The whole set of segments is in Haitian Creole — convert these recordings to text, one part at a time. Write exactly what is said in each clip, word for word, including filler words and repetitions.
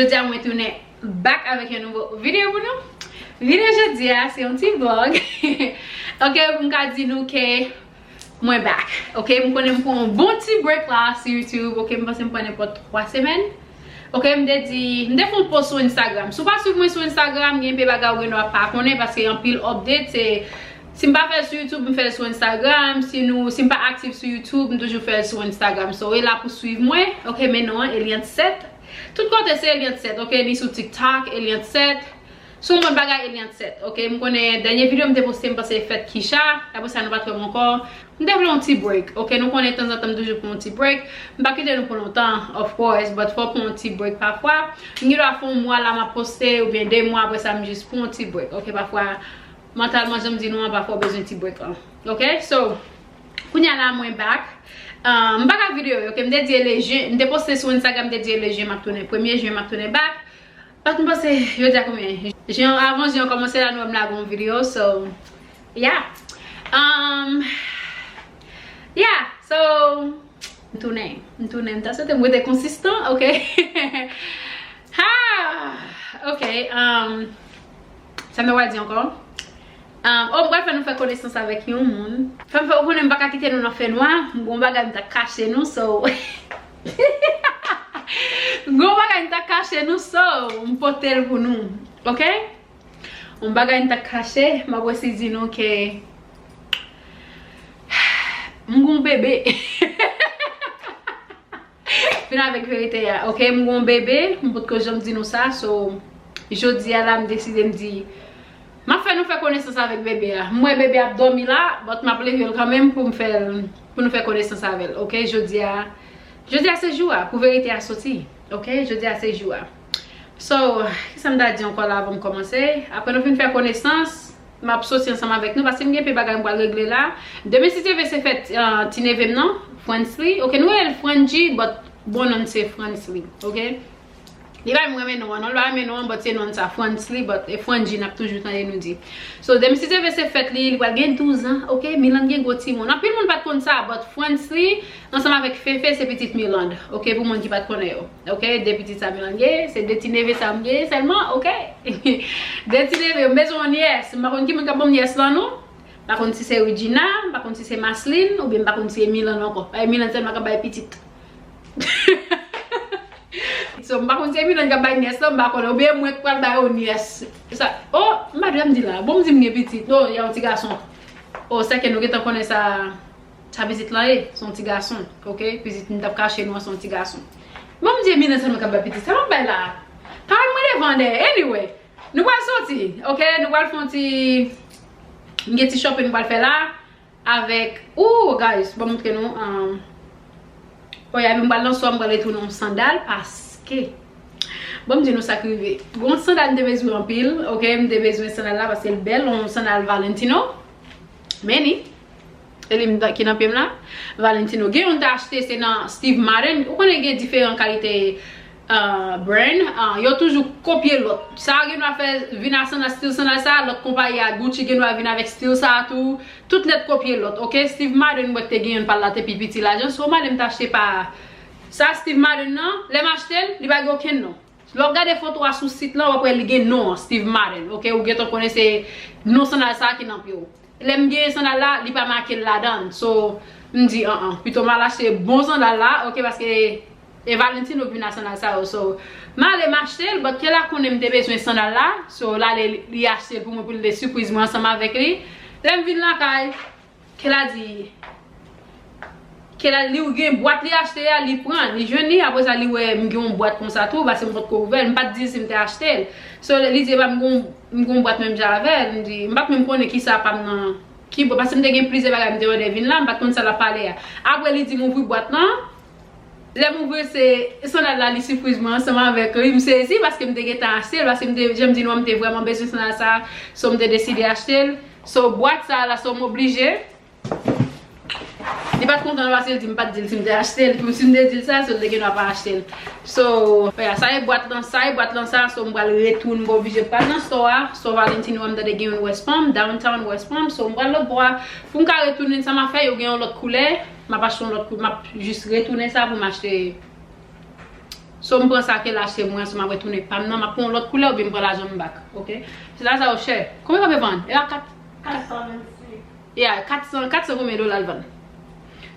Jodi a mwen tounen back avèk yon nouvo videyo pou nou. Videyo jodi a se yon ti vlog. Ok, pou m ka di nou ke mwen back. Ok, m konnen m pran yon bon ti break la sou YouTube. Ok, m panse m pran nenpòt twa semèn. Ok, m te di, m te fè yon post sou Instagram. Si w pa swiv mwen sou Instagram, gen pe bagay ou gen dwa pa konnen paske anpil update se, si m pa fè l sou YouTube, m fè l sou Instagram. Si nou, si m pa aktif sou YouTube, m toujou fè l sou Instagram. So, e la pou swiv mwen. Ok, men non, Eliante Sèt. Tout kote se Eliante Sèt, ok? Ni sou TikTok, Eliante Sèt. Sou yon bann bagay Eliante Sèt, ok? M konnen dènye videyo m te poste, m panse fèt Kisha. Apre sa, nou pa t wè m ankò. M te vle yon ti break, ok? Nou konnen tanzantan m toujou pran yon ti break. M pa kite nou pou lontan, of course, but fò pran yon ti break pafwa. M gen dwa fè yon mwa la m ap poste, oubyen de mwa apre sa m jis pran yon ti break, ok? Pafwa, mantalman, jan m di nou an, pafwa w bezwen ti break lan. Ok? So, kounye a la, mwen back. Ah, m pa ka videyo, ok? M te di e le jen, m te poste sou Instagram, m te di e le jen m ap tounen. Premye jen m ap tounen back. But m panse, jodi a konbyen? Jen, avan jen an kòmanse la, nou wè m lage yon videyo, so, yeah. Um, yeah, so, m tounen, m tounen, m ta swete m rete konsistan, ok? Ha! Ok, um, sa m te pral di ankò? Um, oh, m pral fè nou fè konesans avèk yon moun. Fè m fè, ou konnen m pa ka kite nou nan fènwa, m gon bagay m ta kache nou, so. Gon bagay m ta kache nou, so, m pote l pou nou, ok? Yon bagay m ta kache, m ap resi di nou ke m gon bebe. Vin avèk verite a, ok? M gon bebe, m potko janm di nou sa, so, jodi a la, m deside m di, m ap fè nou fè konesans avèk bebe a. M wè bebe ap dòmi la, but m ap leve l kanmenm pou m fè l, pou nou fè konesans avè l, ok? Jodi a, jodi a se jou a, pou verite a soti, ok? Jodi a se jou a. So, kisa m ta di ankò la avan m kòmanse? Apre nou fin fè konesans, m ap soti ansanm avèk nou, paske m gen pe bagay m pral regle la. Demen si Dye vle se fèt, ah, ti neve m nan, Fransley. Ok, nou rele l Franji, but bon non se Fransley, ok? Li pa menm renmen non an, non, li pa renmen non an, but se non sa, Fransley, but e Franji n ap toujou tande nou di. So, demen si Dye vle se fèt li, li pral gen douz an, ok? Milan gen gwo timoun. Anpil moun pa t konn sa, but Fransley, ansanm avèk Fefe, se pitit Milan, ok? Pou moun ki pa t konnen yo. Ok, de pitit sa Milan gen, se de ti neve sa m gen sèlman, ok? De ti neve, m bezwen yon nyès. M pa konn ki moun k ap ban m nyès lan non. M pa konn si se Regina, m pa konn si se Maslin, oubyen m pa konn si se Milan ankò. Paske Milan sèlman k ap bay pitit. So, m pa konn si se Milan k ap bay nyès lan, m pa konnen. Oubyen mwen k pral bay yo nyès. Sa, oh, m pa dwe m di la. Bon, m di m gen pitit. Oh, y a yon ti gason. Oh, sèke nou gentan konnen sa. Sa pitit lan ye, se yon ti gason, ok? Pitit m t ap kache nou an, se yon ti gason. Bon, m di, Eminem sèlman k ap bay pitit. Sa m ap bay la? Pawòl mwen devan dèyè. Anyway, nou pral soti, ok? Nou pral fè yon ti, m gen ti shopping m pral fè la avèk, ooh, guys, ban m montre nou, um, oh yeah, m pral nan swa, m pral retounen yon sandal, paske, bon, m di nou sa k rive. Gon sandal m te bezwen anpil, ok? M te bezwen sandal la, paske l bèl, yon sandal Valentino. Men ni. E li m ta, ki nan pye m la. Valentino. Gen youn m te achte, se nan Steve Madden. Ou konnen gen diferan kalite, uh, brand. Uh, yo toujou kopye lòt. Sa a gen dwa fè vin a sandal, stil sandal sa, lòt konpayi a, Gucci gen dwa vin avèk stil sa a tou. Tout nèt kopye lòt, ok? Steve Madden, mwen te gen youn pa l la, te pi piti lajan. So, Madden m te achte pa sa, Steve Madden nan, lè m achte l, li pa gen okenn non. Lè w gade foto a sou sit lan, w ap wè li gen non an, Steve Madden, ok? Ou gentan konnen se non sandal sa a ki nan pye w. Lè m genyen sandal la, li pa make l ladan l. So, m di, an an, pito m al achte bon sandal la, ok, paske e Valentino k vin ak sandal sa yo. So, m ale m achte l, but Kela konnen m te bezwen sandal la. So, l ale li achte l pou mwen, pou l te sipriz mwen ansanm avèk li. Lè m vin lakay, Kela di, Kela li gen bwat li achte a, li pran, li jwenn li, apre sa li wè m gen yon bwat konsa tou, paske m potko ouvè l, m pa t di l si m te achte l. So, li di, epa m gen yon, m gen yon bwat menm jan avè l, m di, m pa t menm konnen kisa pa m nan, ki bwat, paske m te gen plizyè bagay m te òdè vin la, m pa t konn sa l ap pale a. Apre li di m ouvri bwat lan, lè m ouvri se sandal la, li sipriz mwen ansanm avèk li, m sezi paske m te gentan achte l, paske m te, jan m di nou an, m te vrèman bezwen sandal sa, so m te deside achte l. So, bwat sa la, so m oblije. Li pa t kontan paske l di m pa t di l si m te achte l. Pou si m te di l sa, so l te gen dwa pa achte l. So, yeah, sa e bwat lan, sa e bwat lan sa, so m pral retounen, m pa oblije pral nan store a. So, Valentino a, m tande gen youn West Palm, downtown West Palm. So, m pral lòt bò a. Pou m ka retounen, sa m ap fè, yo gen yon lòt koulè. M ap achte yon lòt koulè, m ap jis retounen sa pou m achte So m pran sa ke l achte mwen, so m ap retounen pa m nan, m ap pran yon lòt koulè oubyen m pran lajan m back, oke? Se la sa yo chè. Konbyen kòb yo vann? E a kat, kat, yeah, kat san, kat san konbyen dola l vann?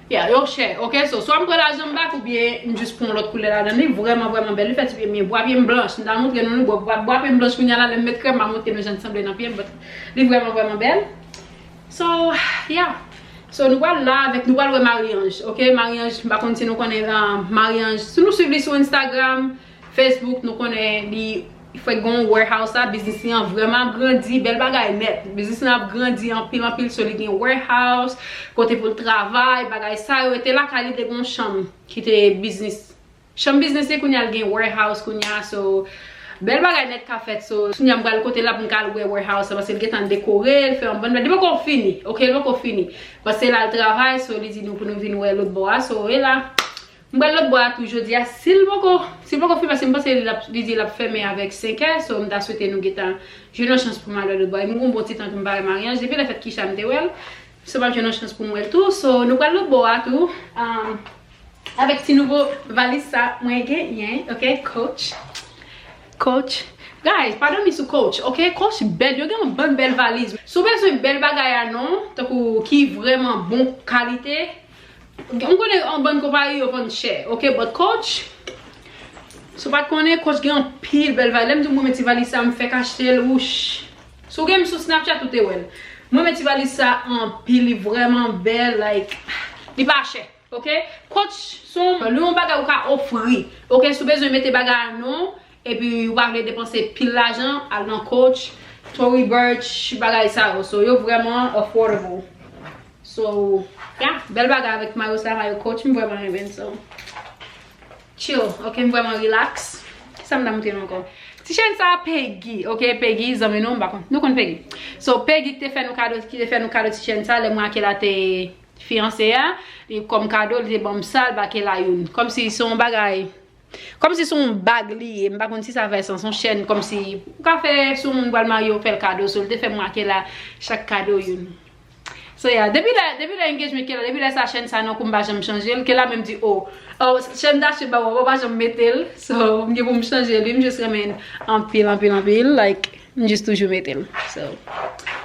Yeah, yo chè, oke? So, swa m pran lajan m back oubyen m jis pran yon lòt koulè ladan. Li vrèman, vrèman bèl. Li fè ti pye m byen. Bwa pye m blanch. M ta montre nou, nou bwa, bwa, bwa pye m blanch kounye a la, lè m met krèm, m a montre nou jan l sanble nan pye m, but li vrèman, vrèman bèl. So, yeah. So, nou pral la avèk, nou pral wè Marie-Ange, oke? Marie-Ange, m pa konn si nou konnen, uh, Marie-Ange. Si nou swiv li sou Instagram, Facebook, nou konnen li fèk gon warehouse la, biznis li an vrèman ap grandi, bèl bagay nèt. Biznis lan ap grandi anpil, anpil, so li gen warehouse, kote pou l travay, bagay sa yo, e te lakay li te gon chanm ki te biznis. Chanm biznis li kounye a l gen warehouse kounye a, so bèl bagay nèt ka fèt, so kounye a m pral kote l la pou m ka al wè warehouse la, paske l gentan dekore, l fè yon bann, li poko fini, oke, li poko fini. Paske la l travay, so li di nou pou nou vin wè lòt bò a, so e la. M pral lòt bò a tou jodi a, si l poko, si l poko fini, paske m panse li, l ap, li di l ap fèmen avèk senk è, so m ta swete nou gentan jwenn yon chans pou m al wè lòt bò a. E m gon bon ti tan ke m pa wè Marie-Ange, depi lè fèt Kisha m te wè l, so m ap jwenn yon chans pou m wè l tou, so nou pral lòt bò a tou. Um, Avèk ti nouvo valiz sa mwen genyen, oke, Coach. Coach. Guys, pa dòmi sou Coach, oke? Coach bèl, yo gen yon bann bèl valiz. Si w bezwen bèl bagay a non, tankou ki vrèman bon kalite, m konnen yon bann konpayi yo vann chè, oke? But Coach, si w pa t konnen, Coach gen anpil bèl valiz. Lè m di w mwen met ti valiz sa, m fèk achte l, wouch. Si w gen m sou Snapchat, ou te wè l. Mwen met ti valiz sa anpil, li vrèman bèl, like, li pa chè. Oke? Coach se yon, li yon bagay ou ka ofri. Oke? Si w bezwen mete bagay a non, epi ou pa vle depanse pil lajan, al nan Coach, Tory Burch, bagay sa yo. So, yo vrèman affordable. So, yeah, bèl bagay avèk mayo sa, mayo Coach, m vrèman renmen l, so. Chill, oke, m vrèman relax. Kisa m ta montre nou ankò? Ti chèn sa, Peggy, oke, Peggy, zanmi nou, m pa konn. Nou konn Peggy. So, Peggy ki te fè nou kado, ki te fè nou kado ti chèn sa, lè mwen ak Kayla te fiyanse a, li kòm kado, li te ban m sa, l ba Kayla youn. Kòmsi se yon bagay, kòmsi se yon bag li ye, m pa konn si sa fè sans, yon chèn, kòmsi ou ka fè si yon moun pral marye, ou fè l kado, so li te fè mwen ak Kayla chak kado youn. So yeah, depi lè, depi lè engagement Kayla, depi lè sa chèn sa nan kou m pa janm chanje l, Kayla menm di, oh, oh, chèn Dache ba w, ou pa janm mete l, so m gen pou m chanje li, m jis renmen anpil, anpil, anpil, like, m jis toujou mete l, so,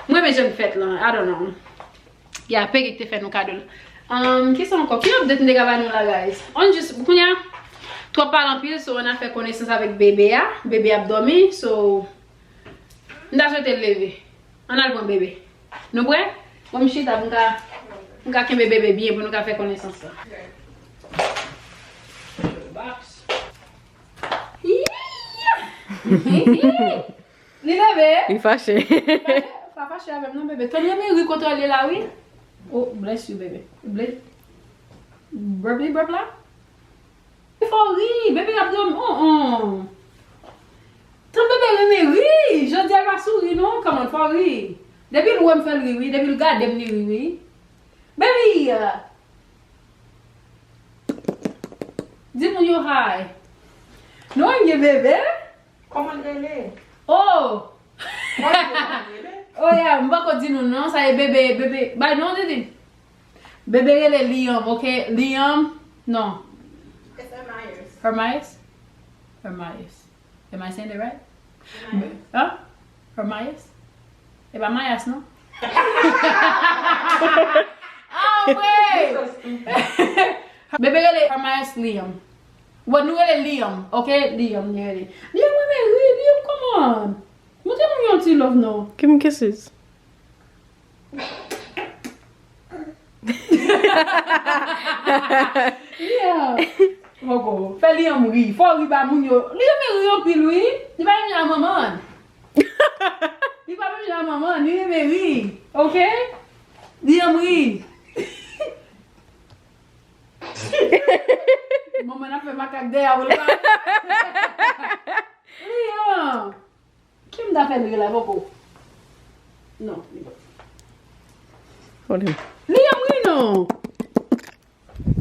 m renmen jan l fèt lan, I don't know. Ya, Peggy ki te fè nou kado l. Um, kisa ankò? Ki update m te ka ba nou la, guys? On jis, kounye a, twòp pale anpil, so, ann al fè konesans avèk bebe a. Bebe ap dòmi, so, m ta swete l leve. Ann al pran bebe. Nou prè? Bon, m chita pou m ka, pou m ka kenbe bebe byen pou nou ka fè konesans lan. Li leve. Li fache. Pa fache avè m non, bebe. Tann, men ri kote w ye la, wi. Oh, bless you, bebe. Bless. Burp, li burp la? Fò ri, bebe ap dòmi. Oh, oh. Tann, bebe renmen ri. Jodi a l pa souri non. Come on, fò ri. Depi l wè m fè l ri, wi. Depi l gade m, li ri, wi. Baby! Di moun yo hi. Nou renmen bebe? Kòman l rele? Oh! Kòman l rele? Oh, yeah, m poko di nou non, sa e bebe, bebe. Bay non, Didi. Bebe rele Liam, oke? Liam, non. It's Hermias. Hermias? Hermias. Am I saying it right? Hermias. Huh? Hermias? E pa Mayas, non? Ah, wi! Bebe rele Hermias Liam. Bon, nou rele Liam, oke? Liam, li rele. Liam, mwen men ri, Liam, come on. Montre moun yon ti love, non. Give me kisses. Yeah. Poko. Fè Liam ri. Fò ri ba moun yo. Liam ri anpil, wi. Li pa menm jan manman. Li pa menm jan manman. Li renmen ri. Oke? Liam ri. Manman ap fè makak dèyè a, ou li pa. Liam. Ki m ta fè l ri la, poko? Non, li pa. Hold him. Liam ri non.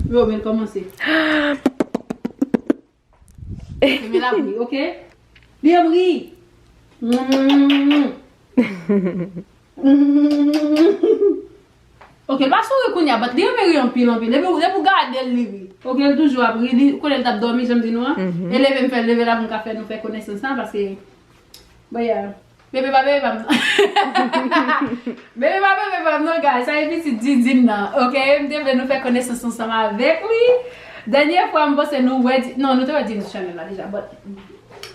Yo, men l kòmanse. Men l ap ri, oke? Liam ri. Ok, l pa souri kounye a, but li renmen ri anpil, anpil. Depi, depi w gade l, li ri. Ok, l toujou ap ri, li konnen l t ap dòmi, jan m di nou an. E leve m fè l leve la pou m ka fè nou fè konesans la, paske, bon, yeah. Bebe pa bebe pa m non. Bebe pa bebe pa m non, guys. Sa e pitit Didine nan, ok? M te vle nou fè konesans ansanm avèk li. Dènye fwa m panse nou wè Di-, non, nou te wè Didine sou chanèl la deja, but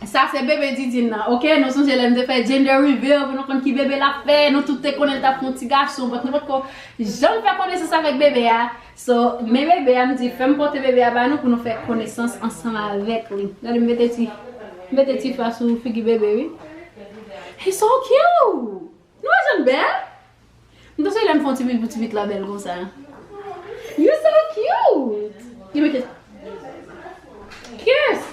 sa se bebe Didine nan, ok? Nou sonje lè nou te fè gender reveal pou nou konn ki bebe l ap fè. Nou tout te konnen l t ap fè yon ti gason, but nou potko janm fè konesans avèk bebe a. So, men bebe a, m di, fè m pote bebe a ba nou pou nou fè konesans ansanm avèk li. Gade, m mete ti, m mete ti fa sou figi bebe, wi. He's so cute! Nou wè jan l bèl? M panse lè m fè yon ti pitit pou ti pitit la bèl konsa. You so cute! Li mete. Yes!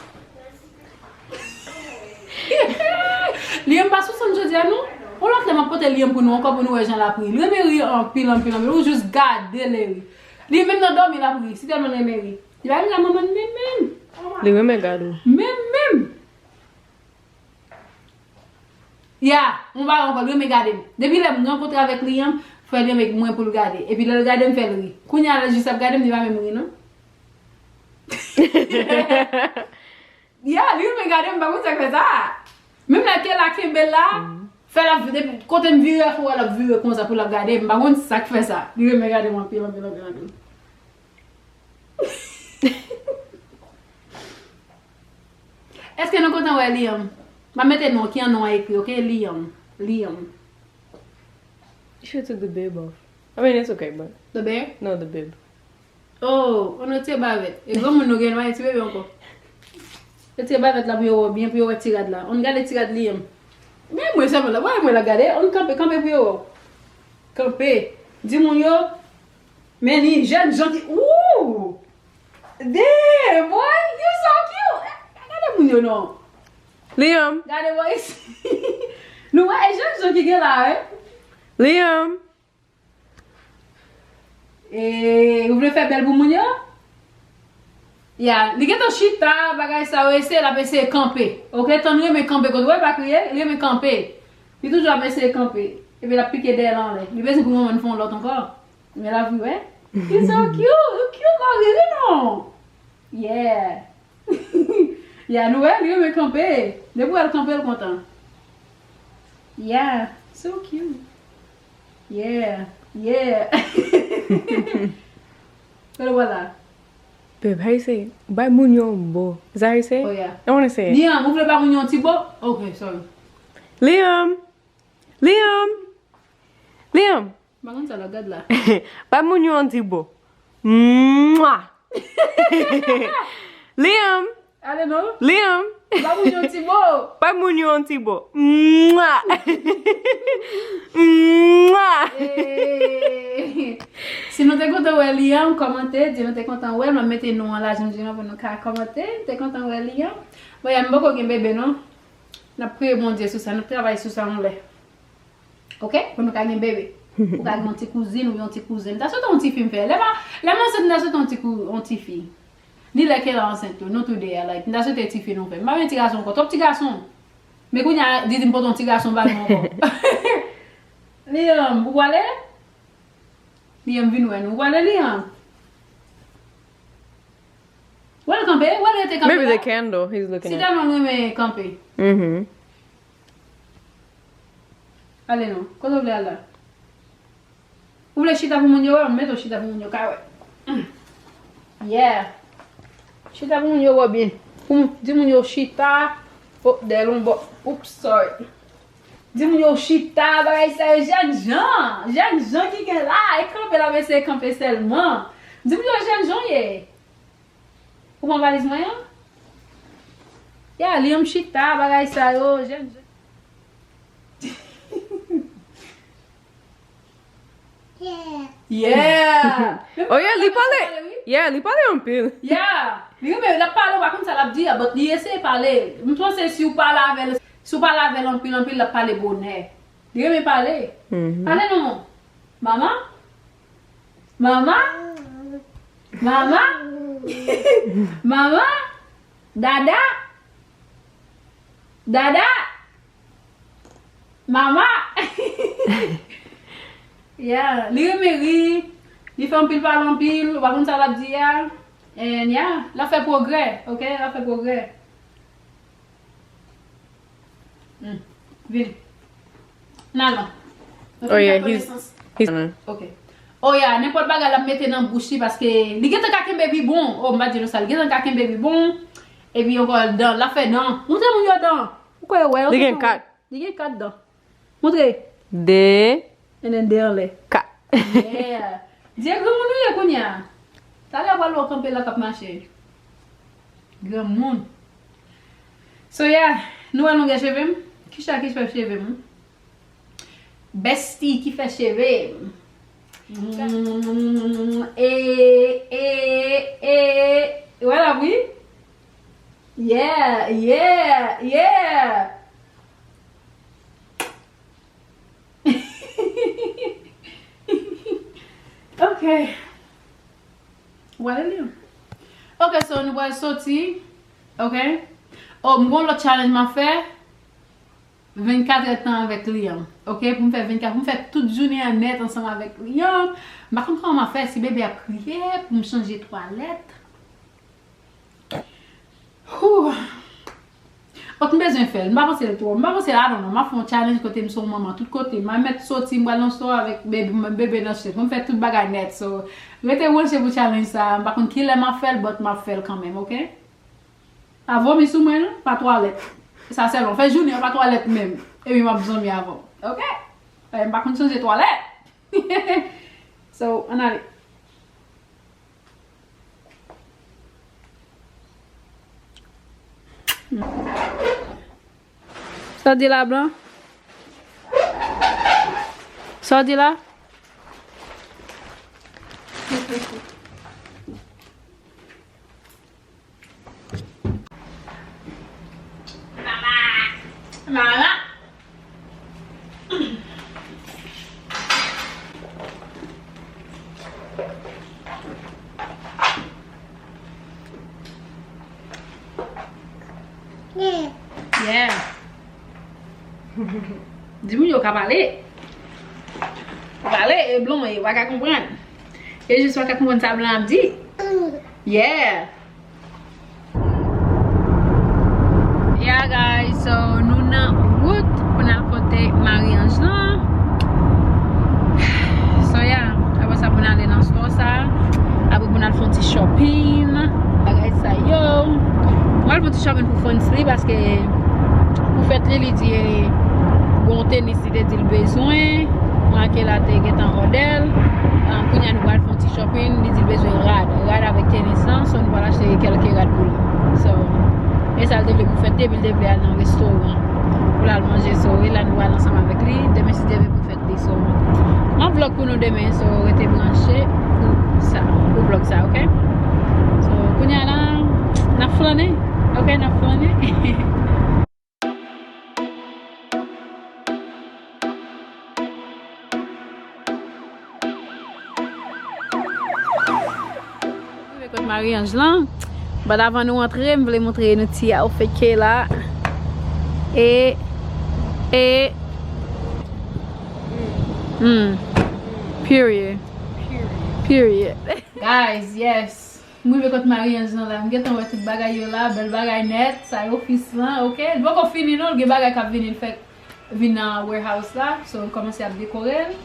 Liam pa sou sanm jodi a non. Yon lòt lè m ap pote Liam pou nou ankò pou nou wè jan l ap ri. Li renmen ri anpil, anpil, anpil. Ou jis gade l ri. Li menm nan dòmi l ap ri. Si tèlman l renmen ri. Li pa renmen gade manman l menm, menm. Li renmen gade w. Menm, menm. Ya, yon bagay ankò, li renmen gade m. Depi lè m rankontre avèk Liam, fò l renmen mwen pou l gade. Epi lè l gade m, fè l ri. Kounye a, lè l jis ap gade m, li pa menm ri non. Ya, li renmen gade m, m pa konn sa k fè sa. Menm lè ke la kenbe l la, fè l ap, depi kote m vire, fò wè l ap vire konsa pou l ap gade m, m pa konn sa k fè sa. Li renmen gade m anpil, anpil, anpil, anpil. Èske nou kontan wè Liam? M ap mete non, ki an non an ekri, ok? Liam. Liam. You should take the bib off. I mean, it's okay, but The bear? No, the bib. Oh, on retire bavèt. E granmoun nou gen, nou pa gen ti bebe ankò. Retire bavèt la pou yo wè w byen, pou yo wè ti rad la. On gade ti rad Liam. Men mwen sèlman la, wè mwen la gade. On kanpe, kanpe pou yo wè w. Kanpe. Di moun yo, men ni jèn jan ki, ooh! Damn, boy, you so cute! Gade moun yo non. Liam. Gade boy. Nou wè e jèn jan ki gen la, wi. Liam. E, ou vle fè bèl pou moun yo? Ya, li gentan chita, bagay sa yo, eseye, l ap eseye kanpe. Ok, tann renmen kanpe, kote w wè l pa kriye, li renmen kanpe. Li toujou ap eseye kanpe. Epi l ap pike dèyè l anlè. Li bezwen pou manman l fè yon lòt ankò. Men l ap ri, wè. You so cute, you cute, Marie, wi non. Yeah. Ya, nou wè, li renmen kanpe. Depi w wè l kanpe, l kontan. Yeah, so cute. Yeah, yeah. Vwala, vwala. Babe, how you say? Bay moun yon bo. Is that how you say? Oh, yeah. I wanna say it. Liam, ou vle bay moun yon ti bo? Ok, sorry. Liam! Liam! Liam! M pa konn sa l ap gad la. Bay moun yon ti bo. Mwa! Liam! Ale non. Liam! Bay moun yon ti bo. Bay moun yon ti bo. Mwa! Mwa! Eh. Si nou te kontan wè Liam, kòmante, di nou te kontan wè l. M ap mete non an la, jan m di nou, pou nou ka kòmante. Te kontan wè Liam. Bon, ya, m poko gen bebe, non. N ap priye Bondye sou sa, n ap travay sou sa yon lè. Ok? Pou nou ka gen bebe. Ou ka gen yon ti kouzin ou yon ti kouzen. M ta swete yon ti fi m fè. Lè m, lè m ansent, m ta swete yon ti kou, yon ti fi. Ni lè ke l ansent tou, nou tou de a, like, m ta swete ti fi nou fè. M pa vle ti gason ankò, twòp ti gason. Men kounye a, Didi m pote yon ti gason ba nou ankò. Liam, ou pwale? Liam vin wè nou. Ou pwale, Liam? Wè l kanpe, wè l rete kanpe la. Maybe the candle he's looking at. Si tèlman l renmen kanpe. Mm-hmm. Ale non, kote w vle al la? Ou vle chita pou moun yo wè? M mete w chita pou moun yo ka wè. Mm. Yeah. Chita pou moun yo wè w byen. Pou m-, di moun yo chita. Oh, dèyè l yon bò. Oops, sorry. Di moun yo chita, bagay sa yo, jèn jan. Jèn jan ki gen la, e kanpe l ap eseye kanpe sèlman. Di moun yo jèn jan w ye. Ou pran valiz mwen an? Ya, Liam chita, bagay sa yo, jèn jan. Yeah! Oh yeah, li pale. Yeah, li pale anpil. Yeah! Li renmen, l ap pale, ou pa konn sa l ap di a, but li eseye pale. M panse si w pale avè l, si w pale avè l anpil, anpil, l ap pale bonè. Li renmen pale. Mhm. Pale non. Mama? Mama? Mama? Mama? Dada? Dada? Mama? Yeah, li renmen ri. Li fè anpil pale anpil, ou pa konn sa l ap di a. And yeah, l ap fè pwogrè, ok? L ap fè pwogrè. Hmm. Vin. N al non. Nou fin fè konesans. Ok. Oh yeah, nenpòt bagay l ap mete nan bouch li paske li gentan ka kenbe bibwon. Oh, m pa di nou sa, li gentan ka kenbe bibwon. Epi ankò dan, l ap fè dan. Montre moun yo dan. Ou kwè yo wè yo? Li gen kat. Li gen kat dan. Montre. De. And then de anlè. Kat. Yeah. Di granmoun ou ye kounye a. Talè pral wè w kanpe la k ap mache. Granmoun. So yeah, nou wè longè cheve m? Kicha ki fè cheve m? Bestie ki fè cheve m. Mm, e, e, e, wè la wi. Yeah, yeah, yeah. Ok. Ou ale li. Ok, so nou pral soti. Ok. Oh, m gon lòt challenge m ap fè. Vennkat èdtan avèk Liam. Ok, pou m fè vennkat, pou m fè tout jounen an nèt ansanm avèk Liam. M pa konn kòman m ap fè, si bebe ap kriye, pou m chanje twalèt. Hoo. Ok, m bezwen fè l. M pa panse l twò. M pa panse l, I don't know. M ap fè yon challenge kote m se yon manman tout kote. M a mèt soti, m pral nan store avèk bebe, bebe nan chèz. Mwen m fè tout bagay nèt. So, rete branche pou challenge sa. M pa konn kilè m ap fè l, but m ap fè l kanmenm, ok? Pa vomi sou mwen, non. Pa twalèt. Sa sèlman. Fè jounen an pa twalèt menm. Epi m ap zanmi avè w. Ok? Eh, m pa konn chanje twalèt. So, ann ale. Sa w di la, Blan? Sa w di la? Mama! Mama! Yeah. Di moun yo ka pale. Pale, e Blan, e pa ka konprann. E jis pa ka konprann sa Blan ap di. Yeah. Yeah, guys, so nou nan wout pou n al kote maryanj lan. So, yeah, apre sa pou n ale nan store sa. Apre pou n al fè yon ti shopping. Bagay sa yo. Mwen al fè yon ti shopping pou Fransley paske pou fèt li, li di, eh, gon tenis li te di l bezwen. Mwen ak Kayla te gentan òdè l. Ah, kounye a nou pral fè yon ti shopping, li di l bezwen rad. Rad avèk tenis lan, so nou pral achte kèlke rad pou li. So, e sa l te vle pou fèt, depi l te vle al nan restoran pou l al manje, so e la nou pral ansanm avèk li. Demen si Dye vle pou fèt li, so m ap vlog pou nou demen, so rete branche pou sa, pou vlog sa, ok? So, kounye a la, n ap flannen, ok, n ap flannen. Rive kot maryanj lan. But avan nou antre, m vle montre nou ti outfit Kayla. E, e, hmm. Period. Period. Guys, yes. M rive kot maryanj lan la. M gentan wè tout bagay yo la. Bèl bagay nèt. Sa e ofis lan, ok? Li poko fini non. L gen bagay k ap vini. L fèk vin nan warehouse la. So, l kòmanse ap dekore l.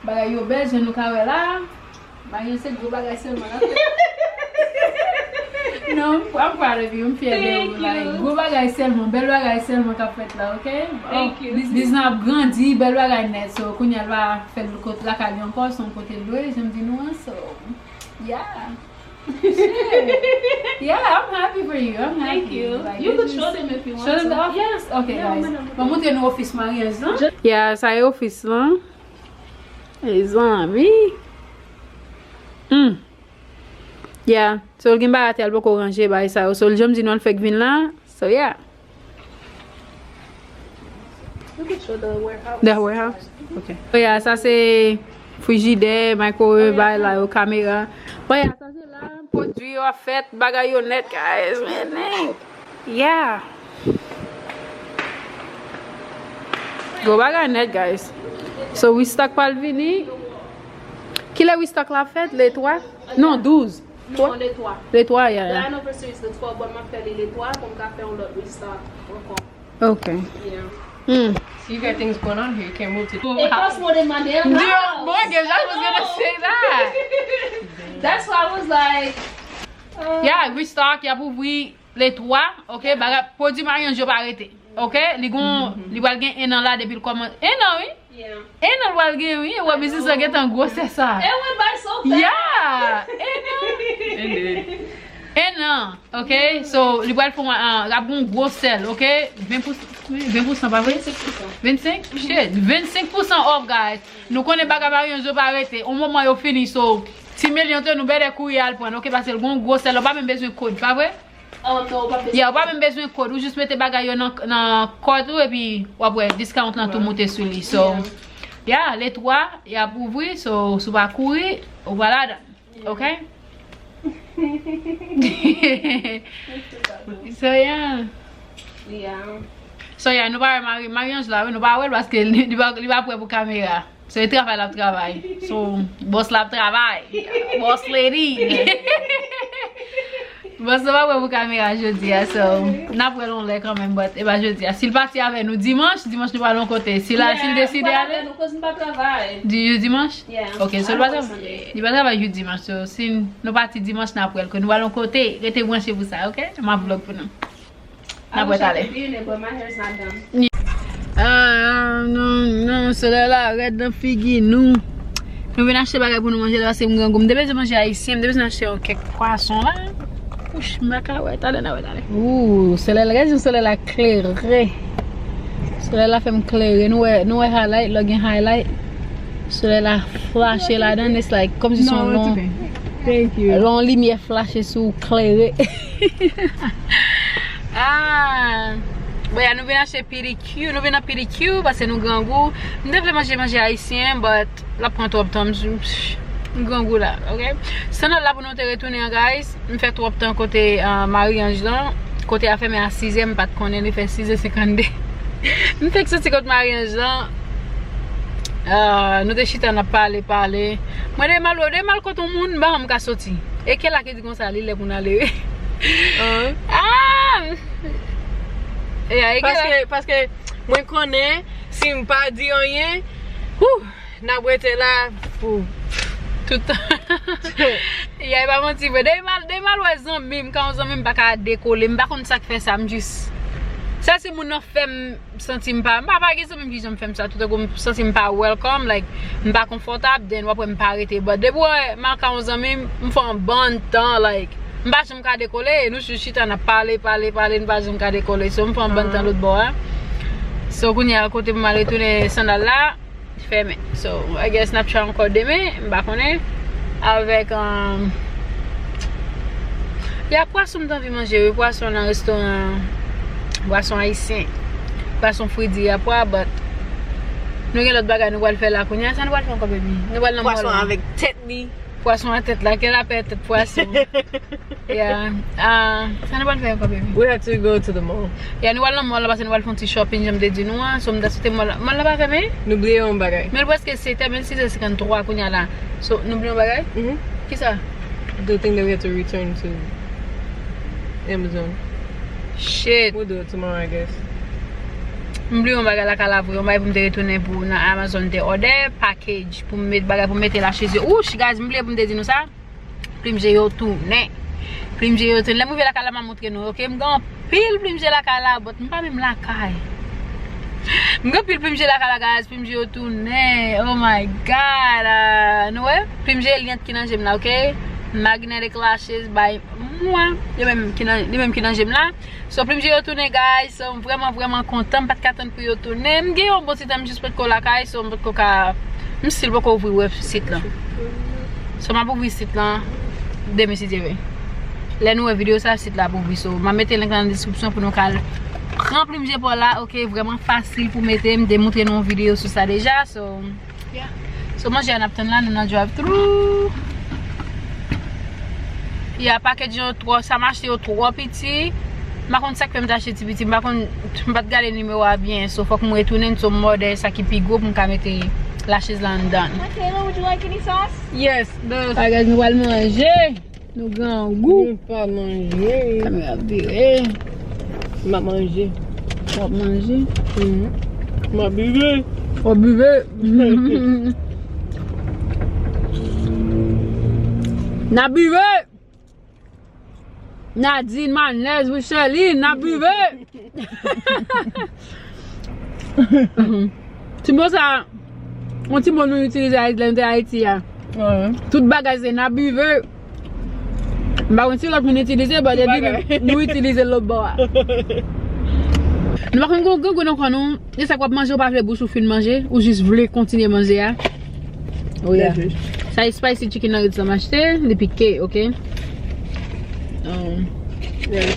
Bagay yo bèl, jan nou ka wè la. Maryanj se gwo bagay sèlman n ap fè. Non, I'm proud of you. M fyè de ou. Like, gwo bagay sèlman, bèl bagay sèlman k ap fèt la, ok? Thank you. Biznis lan ap grandi, bèl bagay nèt. So, kounye a l va fè l kot lakay li ankò, se yon kote l dwe, jan m di nou an. So, yeah. Yeah, I'm happy for you. I'm happy. Thank you. Like, you could show them if you want to. Show them the office? Yes. Okay, guys. Mwen montre nou ofis maryaj lan. Yeah, sa e ofis lan. Mezanmi. Hmm. Yeah. So, l gen bagay atè, l poko ranje bagay sa yo. So, l janm di nou l fèk vin la. So, yeah. You could show the warehouse. The warehouse? Okay. Oh yeah, sa se frijidè, microwave, bagay la yo, kamera. Oh yeah, sa se la, pwodui yo ap fèt, bagay yo nèt, guys. Men, men. Yeah. Gwo bagay nèt, guys. So, restock pral vini. Kilè restock la fèt? Le twa? Non, douz. Non, le twa. Le twa, yeah, yeah. The anniversary is the twelve, but m ap fè li le twa pou m ka fè yon lòt restock ankò. Ok. Yeah. Hmm. So you got things going on here. You can't move to. It costs more than my damn house. Mortgage, I was gonna say that. That's why I was like, uh, yeah, restock, y ap ouvri le twa, ok, bagay, pwodui Marie-Ange yo pa rete, ok, li gon, li pral gen en an la depi l kòmanse, en an, wi, en an l pral gen, wi, e wè biznis lan gentan gwosè sa. It went by so fast. Yeah, en an. En an, ok, so, li pral fè, uh, l ap gon gwo sèl, ok, ven pou, ven pou san, pa vre? Vennsenk pou san. Vennsenk? Shit, vennsenk pou san off, guys. Nou konnen bagay Marie-Ange yo pa rete, on moman yo fini, so, ti milyon te nou bèdè kouri al pran, ok, paske l gon gwo sèl, ou pa menm bezwen kòd, pa vre? Oh, no, w pa bezwen. Yeah, ou pa menm bezwen kòd. Ou jis mete bagay yo nan, nan cart ou epi w ap wè discount lan tou moute sou li. So, yeah, le twa, y ap ouvri. So, si w pa kouri, ou pa ladan. Ok? So, yeah. Yeah. So, yeah, nou pa wè Marie, Marie-Ange la, wi, nou pa wè l paske li, li pa, li pa prè pou kamera. So, e travay l ap travay. So, boss la ap travay. Boss lady. Boss la pa prè pou kamera jodi a, so, n ap wè l yon lè kanmenm, but e pa jodi a. Si l pati avè nou dimanch, dimanch nou pral yon kote. Si la, si l deside ale, di, dimanch? Yeah. Ok, so l pa travay. Li pa travay jou dimanch, so, si nou pati dimanch, n ap wè l. Ke nou pral yon kote, rete branche pou sa, ok? M ap vlog pou nou. N ap wè talè. Ah, non, non, solèy la rèd nan figi nou. Nou vin achte bagay pou nou manje la, paske m grangou. M te bezwen manje ayisyen, m te bezwen achte yon kèk pwason la. Wouch, m pa ka wè, talè n a wè, talè. Ooh, solèy la, gade jan solèy la klere. Solèy la fè m klere. Nou wè, nou wè highlight, lè w gen highlight. Solèy la flache ladan, it's like, kòmsi se yon, it's okay. Thank you. Yon limyè flache sou klere. Ah. Bon, ya, nou vin achte P D Q, nou vin nan P D Q, paske nou grangou. M te vle manje, manje ayisyen, but l ap pran twòp tan, m, m grangou la, ok? Sannòl la pou nou te retounen an, guys. M fè twòp tan kote, ah, Marie-Ange lan. Kote a fèmen a sizè, m pa t konnen, li fè sizè senkannde. M fèk soti kot Marie-Ange lan. Ah, nou te chita, n ap pale, pale. Mwen de mal, de mal kot yon moun, m pa janm ka soti. E kè la ki di konsa, li lè pou n ale. Ah! E a, e kè la. Paske, paske mwen konnen, si m pa di anyen, wouh! N ap rete la pou tout tan. Ya, e pa manti vre. Depi m al, depi m al wè zanmi m, kan yon zanmi m pa ka dekole, m pa konn sa k fè sa, m jis. Sèl si moun nan fè m santi m pa, m pa, pa gen zanmi m ki janm fè m sa, toutankou m santi m pa welcome, like, m pa konfòtab, then w ap wè m pa rete. But depi w wè m al ka yon zanmi m, m fè yon bann tan, like, m pa janm ka dekole, nou jis chita, n ap pale, pale, pale, n pa janm ka dekole. So, m fè yon bann tan lòt bò a. So, kounye a, kote pou m al retounen sandal la, fèmen. So, I guess n ap try ankò demen, m pa konnen. Avèk, um, y a pwason m t anvi manje, wi, pwason nan restoran, pwason ayisyen. Pwason fri di a pwa, but nou gen lòt bagay nou pral fè la kounye a. Sa nou pral fè ankò, baby? Nou pral nan mòl la. Pwason avèk tèt li. Pwason a tèt la, kè la pè tèt pwason. Yeah. Ah, sa nou pral fè ankò, baby? We have to go to the mall. Yeah, nou pral nan mall la, paske nou pral fè yon ti shopping, jan m te di nou an. So, m ta swete mall la. Mall la pa fèmen? Nou bliye yon bagay. Men l prèske sèt è, men siz è senkanntwa kounye a la. So, nou bliye yon bagay? Mhm. Kisa? The thing that we have to return to Amazon. Shit. We'll do it tomorrow, I guess. M bliye yon bagay lakay la vre, yon bagay pou m te retounen pou nan Amazon te òdè, package, pou m met bagay, pou m mete la chez eux. Ouch, guys, m bliye pou m te di nou sa. Plim je yo tounen. Plim je yo tounen. Lè m rive lakay la, m a montre nou, ok? M gen anpil plim je lakay la, but m pa menm lakay. M gen anpil plim je lakay la, guys. Plim je yo tounen. Oh my God. Ah, nou wè? Plim je lyen ki nan je m la, ok? Magnetic lashes by mwen. Li menm ki nan, li menm ki nan je m la. So, plim je yo tounen, guys. So, m vrèman, vrèman kontan. M pa t ka tann pou yo tounen. M gen yon bon ti tan, m jis potko lakay. So, m potko ka, m still poko ouvri wè sit lan. So, m ap ouvri sit lan demen, si Dye vle. Lè nou wè videyo sa, sit la ap ouvri. So, m ap mete link lan nan deskripsyon pou nou ka al pran plim je pa w la, ok? Vrèman fasil pou mete. M te montre nou yon videyo sou sa deja. So, yeah. So, manje a n ap tann la, nou nan drive through. Yeah, package yo twò, sa m achte yo twò piti. M pa konn sa k fè m te achte ti piti. M pa konn, m pa t gade nimewo a byen. So, fòk m retounen, so m òdè sa ki pi gwo pou m ka mete Lashes la anndan. Hi, Kayla, would you like any sauce? Yes, the Alright, guys, nou pral manje. Nou grangou. Nou pa manje. Kamera ap vire. M ap manje. W ap manje? Mhm. M ap bive. W ap bive? N ap bive! Nadine, Manèz, Micheline, n ap bive! Ti mo sa, yon ti mo nou itilize Ayiti, lè nou te Ayiti a. Wi. Tout bagay se n ap bive. M pa konn si lòt moun itilize, but epi nou itilize l lòt bò a. Nou pa konn gen grangou nan kò nou. E sa k w ap manje, ou pa vle bouch ou fin manje, ou jis vle kontinye manje a. Oh, yeah. Sa e spicy chicken nuggets la m achte, li pike, ok? Um, yeah.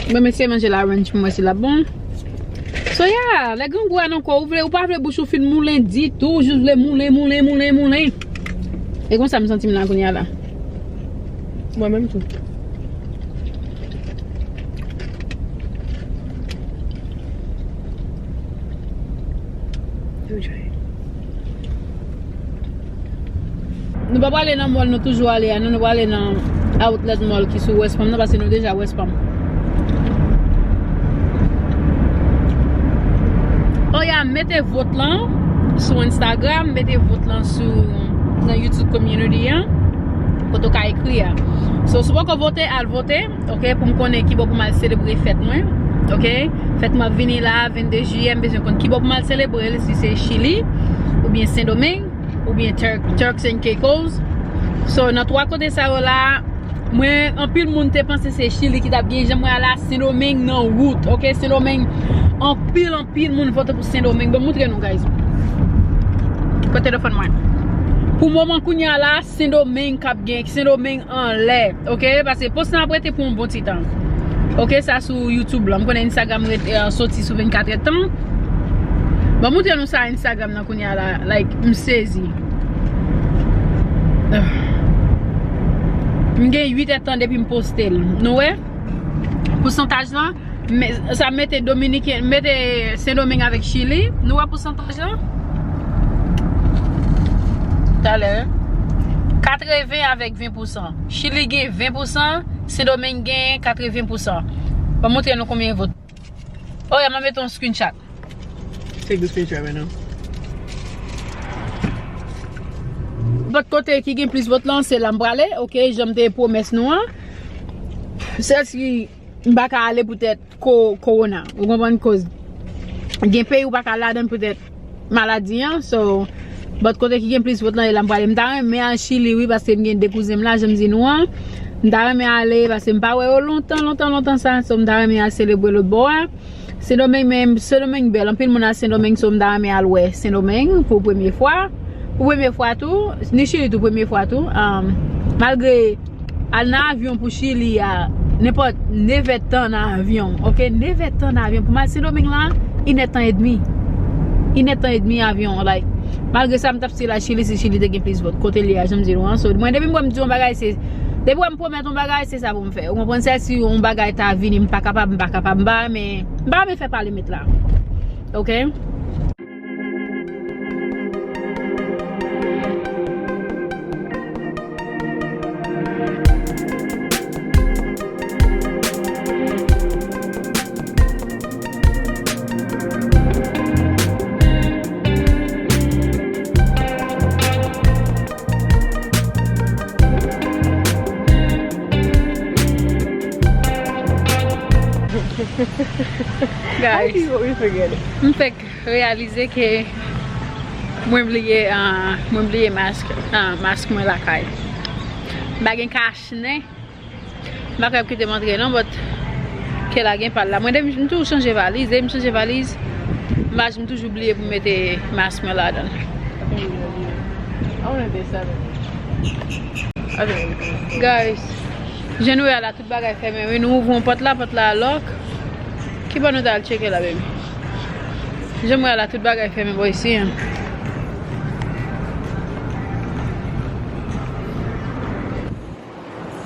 Mwen m eseye manje la ranch pou m wè si l ap bon. So, yeah, lè grangou a nan kò, ou vle, ou pa vle bouch ou fin moulen ditou, ou jis vle moulen, moulen, moulen, moulen. E konsa m santi m la kounye a la. Mwen menm tou. Let me try. Nou pa prale nan mall nou toujou ale a, non, nou prale nan Outlet Mall ki sou West Palm nan, paske nou deja West Palm. Oh yeah, mete vot lan sou Instagram, mete vot lan sou, nan YouTube community an, kote w ka ekri a. So, si w poko vote, al vote. Ok, pou m konnen ki bò pou m al selebre fèt mwen. Ok, fèt mwen ap vini la, vennde jiyè, m bezwen konn ki bò pou m al selebre l, si se Chili, oubyen Sendomeng, oubyen Turk, Turks and Caicos. So, nan twa kote sa yo la, mwen, anpil moun te panse se Chili ki t ap gen, jan mwen al la, Sendomeng nan wout, ok, Sendomeng, anpil, anpil moun vote pou Sendomeng. Bon, moutre nou, guys. Kote telefòn mwen. Pou moman kounye a la, Sendomeng k ap gen, Sendomeng anlè, ok? Paske post lan ap rete pou yon bon ti tan. Ok, sa sou YouTube lan. M konnen Instagram rete, eh, soti sou vennkat èdtan. Bon, moutre nou sa Instagram nan kounye a la. Like, m sezi. M gen uit èdtan depi m poste l. Nou wè? Pousantaj lan, me-, sa mete Dominiken, mete Sendomeng avèk Chili. Nou wè pousantaj lan? Talè. Katreven avèk ven pousan. Chili gen ven pousan, Sendomeng gen katreven pousan. Ban m montre nou konbyen vot. Oh, yeah, m a mete yon screenshot. Take the screenshot right now. Lòt kote ki gen plis vot lan, se la m prale, ok, jan m te pwomès nou an. Sèl si m pa ka ale poutèt ko-, kowona. Ou konprann koz gen peyi ou pa ka ladan poutèt maladi an. So, but kote ki gen plis vot lan, e la m prale. M ta renmen al Chili, wi, paske m gen de kouzen m la, jan m di nou an. M ta renmen ale, paske m pa wè yo lontan, lontan, lontan sa. So, m ta renmen al selebre lòt bò a. Sendomeng, men Sendomeng bèl. Anpil moun al Sendomeng, so m ta renmen al wè Sendomeng pou premye fwa. Pou premye fwa tou, ni Chili tou premye fwa tou. Um, malgre al nan avyon pou Chili a, nenpòt nevèdtan nan avyon, ok? Nevèdtan nan avyon. Pou m al Sendomeng la, inèdtan edmi. Inèdtan edmi avyon, like, malgre sa, m t ap still al Chili si Chili te gen plis vòt. Kote l ye a, jan m di nou an. So, mwen, depi m wè m di yon bagay, se, depi w wè m pwomèt yon bagay, se sa pou m fè. Ou konprann? Sèl si yon bagay ta vini, m pa kapab, m pa kapab, m pa renmen, m pa renmen fè pale met la. Ok? Guys, m fèk reyalize ke mwen bliye, ah, mwen bliye mask, ah, mask mwen lakay. M pa gen kach nen. M pa kwè y ap kite m antre non, but Kayla gen pa l la. Mwen, depi m toujou chanje valiz, depi m chanje valiz, m pa, m toujou bliye pou m mete mask mwen ladan l. Guys, jan nou wè a la, tout bagay fèmen, wi. Nou ouvri yon pòt la, pòt la lock. Ki bò nou ta al tcheke la, baby? Jan m wè a la, tout bagay fèmen bò isi an.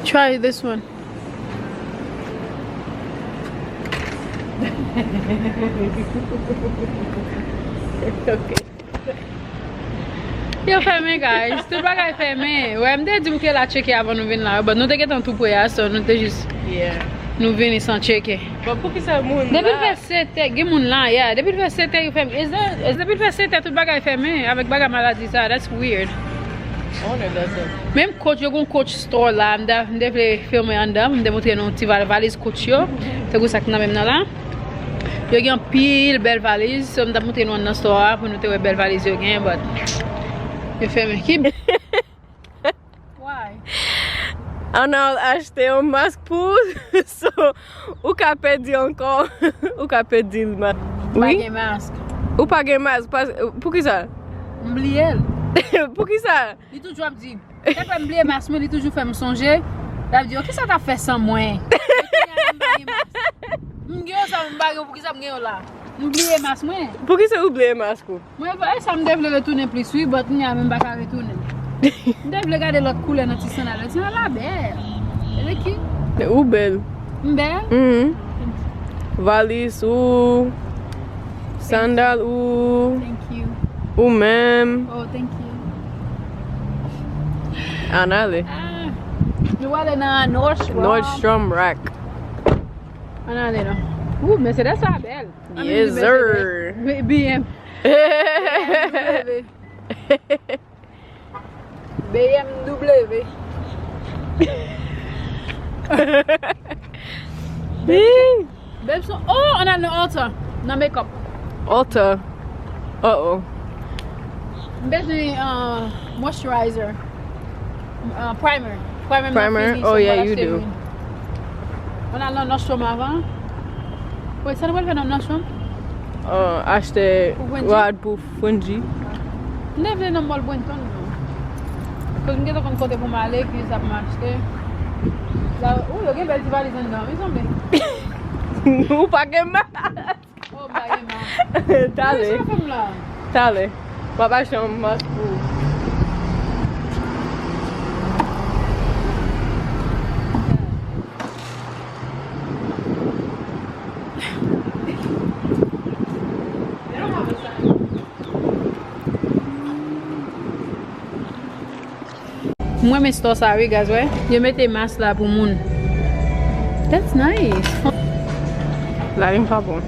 Try this one. Ok. Yo fèmen, guys. Tout bagay fèmen. Wè, m te di m ke la tcheke avan nou vin la. But nou te gentan tou pre a, so nou te jis, yeah, nou vini san tcheke. But poukisa moun la? Depi l fè sèt è, gen moun la, yeah. Depi l fè sèt è, yo fèmen. Is that, is, depi l fè sèt è, tout bagay fèmen. Avèk bagay maladi sa, that's weird. I wonder if that's a... Menm Coach, yo gon Coach store la. M ta, m te vle filme anndan, m te montre nou ti val-, valiz Coach yo. Tankou sa k nan men m nan la. Yo gen anpil bèl valiz, so m t ap montre nou anndan store a pou nou te wè bèl valiz yo gen, but yo fèmen. Ki... Why? Ann al achte yon mask pou ou, so ou ka pèdi ankò, ou ka pèdi l ma-, wi. Pa gen mask. Ou pa gen mask, pas-, poukisa? M bliye l. Poukisa? Li toujou ap di, chak lè m bliye mas mwen, li toujou fè m sonje. L ap di, "Yo, kisa w t ap fè san mwen?" Epi kounye a la, m pa gen mas. M gen yon san, m pa gen, poukisa m gen yon la? M bliye mas mwen. Poukisa ou bliye mas ou? Mwen, e sa m te vle retounen plis, wi, but kounye a, men m pa ka retounen. M te vle gade lòt koulè nan ti sandal yo. Sandal la bèl. E de ki? Ou bèl. M bèl? Mhm. Valiz ou, sandal ou, thank you, ou menm. Oh, thank you. Ann ale. Ah, nou ale nan Nordstrom. Nordstrom Rack. Ann ale non. Ou, Mercedes sa bèl. Ann vin di Mercedes. Yes, sir. B M. B M W. B M W. Babes, oh, ann al nan Ulta, nan makeup. Ulta. Uh-oh. M bezwen, uh, moisturizer. Uh, primer. Primer m nan fini, so m pral achte youn. Ann al nan Nordstrom avan. Wait, sa nou pral fè nan Nordstrom? Uh, achte rad pou Frenji. M te vle nan mall Brenton, non. Cause m gentan konn kote pou m ale, ki sa pou m achte. La, oh, yo gen bèl ti valiz anndan, wi, sanble. Ou pa gen mal. Oh, m pa gen mal. Talè. Kisa w fè m la? Talè. M ap achte yon mask pou ou. Mwen renmen store sa wi, guys, wè. Yo mete mas la pou moun. That's nice. Lavi m pa bon.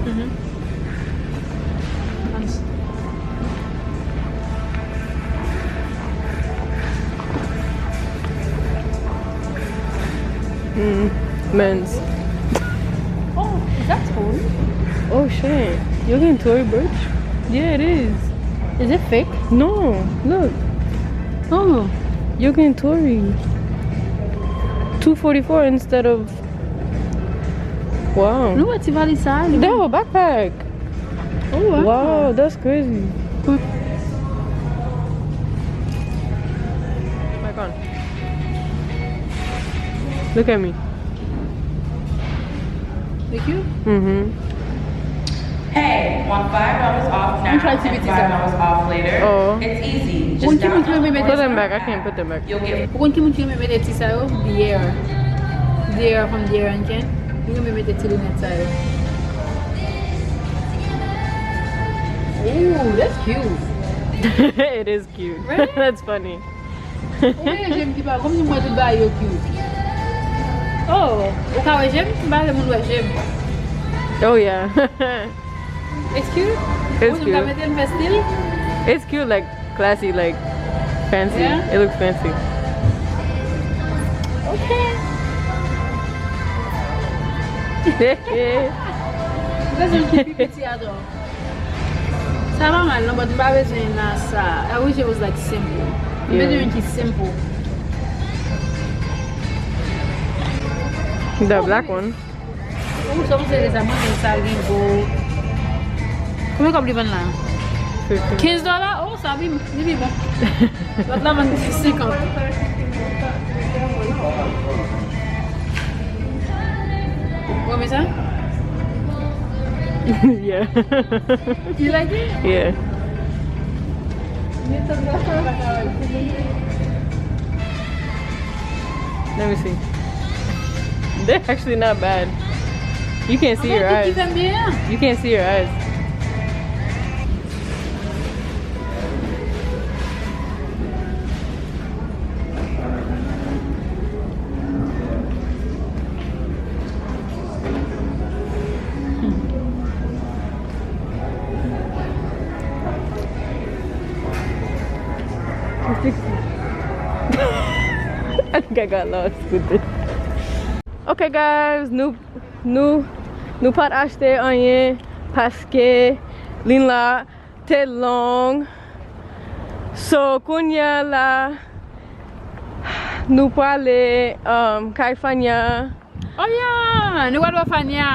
Mhm. Mm, Men's. Oh, is that Tory? Oh shit. You're getting Tory Burch? Yeah, it is. Is it fake? No, look. Oh. You're getting Tory. Two forty-four instead of Wow. Nou wè ti valiz sa a, li. That a backpack. Oh, wow. Wow, that's crazy. Look at me. Thank you. Mm-hmm. Hey, want five dollars off now and five dollars off later? Oh. It's easy. Just download the Put them back. I can't put them back. You'll get Ou konn ki moun ki renmen mete ti sa yo? Dior. Dior from Dior and Ken. Li renmen mete ti linèt sa yo. Ooh, that's cute. It is cute. Really? That's funny. Ou wè je m ki pa, kòmsi m wè tout bagay yo cute. Oh, ou ka wè je m? M pa vle moun wè je m. Oh yeah. It's cute? It's cute. Ou ka mete l fè stil? It's cute, like, classy, like, fancy. Yeah? It looks fancy. Okay. Bezwen ki pi piti atò. Sa pa mal non, but m pa bezwen nan sa. I wish it was, like, simple. M bezwen yon ki simple. The black one. Ou sa panse de sa, mwen menm sa gen gwo. Konbyen kòb li vann la? Fifteen. Kenz dola? Oh, sa pi, li pi bon. Lòt la vann senkant. Ou renmen sa? Yeah. You like it? Yeah. Let me see. They're actually not bad. You can't see your eyes. You can't see your eyes. I think I got lost with this. Ok guys, nou, nou, nou pa t achte anyen paske liy la te long. So kounye a la nou prale um, kay Fania. Oh yeah, nou pral wè Fania.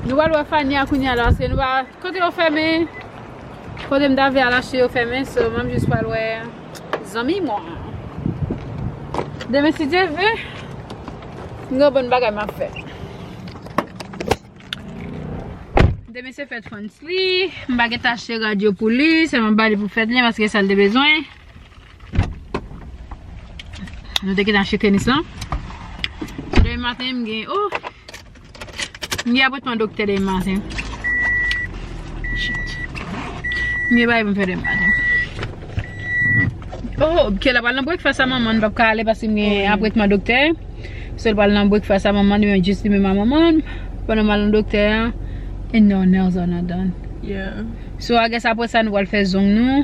Nou pral wè Fania kounye a la paske nou pa kote yo fèmen. Kote m ta vle al achte yo fèmen, so m ap jis pral wè zanmi mwen. Demen si Dye vle, m gen bon bagay m ap fè. Demen se fèt Frantz li, m pa gen achte rad yo pou li, sèlman m ba li pou fèt li paske sa l te bezwen. Nou te gentan achte tenis lan. Demen maten m gen, oh, m gen apwentman doktè demen maten. Shit. M gen bagay pou m fè demen maten. Oh, Kela pral nan breakfast a manman, m p ap ka ale paske m gen apwentman doktè. So l pral nan breakfast a manman, li menm jis li menm a manman. Pandan m al nan doktè a, and no nails are not done. Yeah. So I guess apre sa nou pral fè zong nou.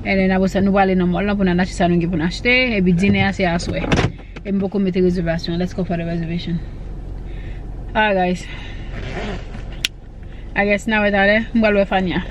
And then apre sa nou pral ale nan mall lan pou n al achte sa nou gen pou n achte. Epi dinè a se aswè. E m poko mete rezèvasyon. Let's go for the reservation. Alright guys. I guess n a wè talè. M pral wè Fania.